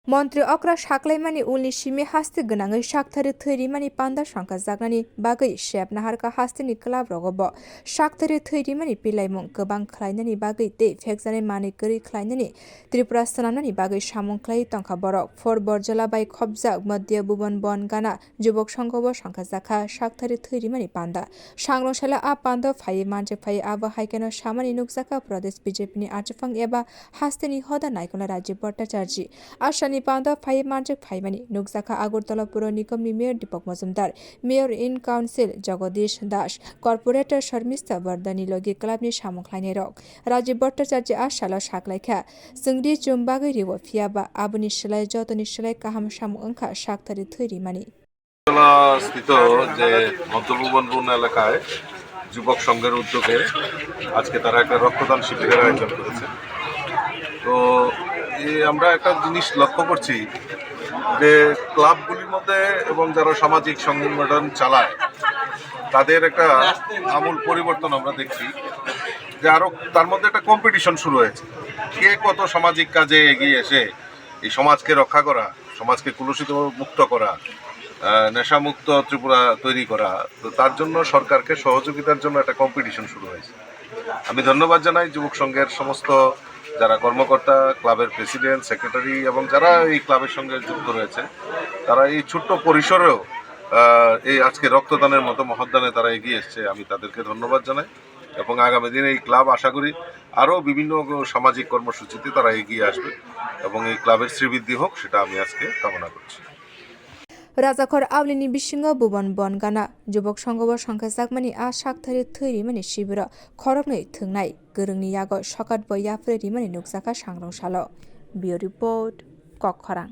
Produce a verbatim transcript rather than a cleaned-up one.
Montri okra saklaimani ulni simi haste gwnangwi sakthari thwi rimani panda songkha jaknani bagwi sep naharkha hasteni club rogo bo. Sakthari thwi rimani pilaimung kwbang khlainani bagwi tei phekjanai manwi kwrwi khlainani Tripura swnamnani bagwi samung khlaiwi tongkha borok. Phor Borjola bai khopjak Madhya Bhuban Bon Gana Jubok Songho bo songkha jakha sakthari thwi rimani panda. Sangrong sala a pando phaiwi manjak phaiwi abo hai kheno samani nukjakha Pradesh B J P ni achukphang eba hasteni hoda naikolnai Rajiv Bhattacharjee. Asani pando phaiwi manjak phaimani nukjakha Agartala Puro Nigamni Mayor Deepak Majumdar, Mayor in Council Jagadish Das, Corporator Sharmista Bardani logi club ni samung khlainairok. Rajiv Bhattacharjee a salo saklaikha, chwngri chum bagwi rio phiyaba aboni slai jotoni slai kaham samung wngkha sakthari thwi rimani. স্থিত যে মধ্যভুবনবন এলাকায় যুবক সংঘের উদ্যোগে আজকে তারা একটা রক্তদান শিবিরের আয়োজন করেছে। তো এই আমরা একটা জিনিস লক্ষ্য করছি যে ক্লাবগুলির মধ্যে এবং যারা সামাজিক সংগঠন চালায় তাদের একটা আমূল পরিবর্তন আমরা দেখছি, যে আরো তার মধ্যে একটা কম্পিটিশন শুরু হয়েছে, কে কত সামাজিক কাজে এগিয়ে এসে এই সমাজকে রক্ষা করা, সমাজকে কলুষিত মুক্ত করা, আহ, নেশামুক্ত ত্রিপুরা তৈরি করা। তো তার জন্য সরকারকে সহযোগিতার জন্য একটা কম্পিটিশন শুরু হয়েছে। আমি ধন্যবাদ জানাই যুবক সংঘের সমস্ত যারা কর্মকর্তা, ক্লাবের প্রেসিডেন্ট, সেক্রেটারি এবং যারা এই ক্লাবের সঙ্গে যুক্ত রয়েছে, তারা এই ছোট্ট পরিসরেও, আহ, এই আজকে রক্তদানের মতো মহৎ দানে তারা এগিয়ে এসছে। আমি তাদেরকে ধন্যবাদ জানাই এবং আগামী দিনে এই ক্লাব আশা করি আরও বিভিন্ন সামাজিক কর্মসূচিতে তারা এগিয়ে আসবে এবং এই ক্লাবের শ্রীবৃদ্ধি হোক, সেটা আমি আজকে কামনা করছি। Rajakhor Aulini bisingo Bhuban Bon Gana Jubok Songho bo songkha jakmani a sakthari thwi rimani sibiro khoroknwi thwngnai kwrwngni yago sokat bo yapharwi rimani nukjakha Sangrong salo. Bureau Report, Kokkhorang.